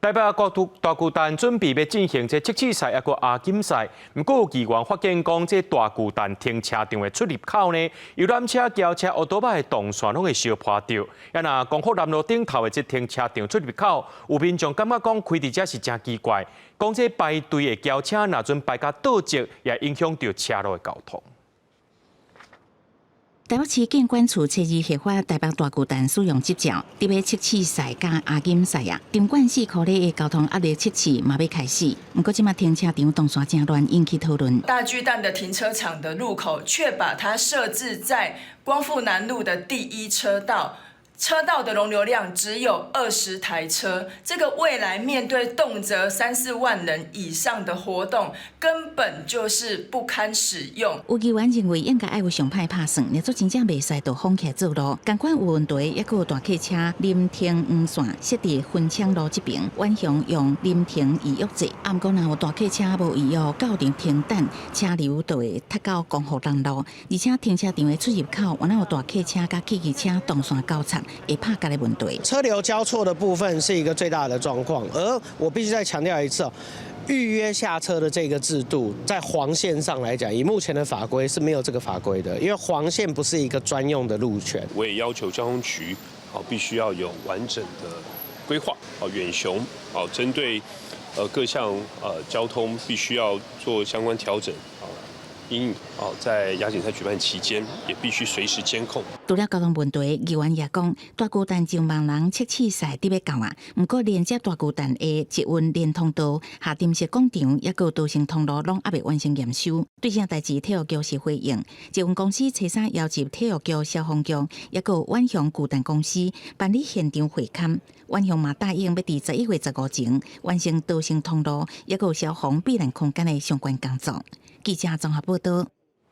台北國大巨蛋準備欲進行這測試賽，抑閣亞錦賽。毋過有議員發現講，這大巨蛋停車場的出入口呢，遊覽車、轎車、烏托邦的動線攏會相絆著。啊若光復南路頂頭的這停車場出入口，有民眾感覺講開佇遮是誠奇怪，講這排隊的轎車若陣排甲倒直，也影響著車路的交通。台北市建管處初二核發台北大巨蛋使用執照，佇欲測試賽佮亞錦賽啊，場館四箍里的交通壓力測試嘛欲開始。毋過這馬停車場動線誠亂，引起討論。大巨蛋的停車場的入口，卻把它設置在光復南路的第一車道。車道的容流量只有20台車，這個未來面對動輒三四萬人以上的活動，根本就是不堪使用。有議員認為應該愛有上歹拍算，若做真正袂使就封起來做路。仝款有問題，抑閣有大客車臨停黃線設佇分廠路這邊，遠雄用臨停預約制。毋過若有大客車無預約到場停等，車流就會塞到光復南路，而且停車場的出入口，若有大客車佮汽機車動線交叉，會拍結的問題。車流交錯的部分是一個最大的狀況，而我必須再強調一次哦，預約下車的這個制度，在黃線上來講，以目前的法規是沒有這個法規的，因為黃線不是一個專用的路權。我也要求交通局，好，必須要有完整的規劃，好，遠雄，好，針對各項交通必須要做相關調整，啊。因哦，在亞錦賽舉辦期間，也必須隨時監控。除了交通問題，議員也講，大巨蛋上萬人測試賽佇欲到啊，毋過連接大巨蛋的捷運連通道、下沉式廣場，抑閣稻盛通路攏猶未完成驗收。對這代誌，體育局是回應，捷運公司初三邀集體育局、消防局，抑閣遠雄巨蛋公司辦理現場會勘。遠雄嘛答應欲佇11月15前完成稻盛通路，抑閣消防避難空間的相關工作。記者綜合報道。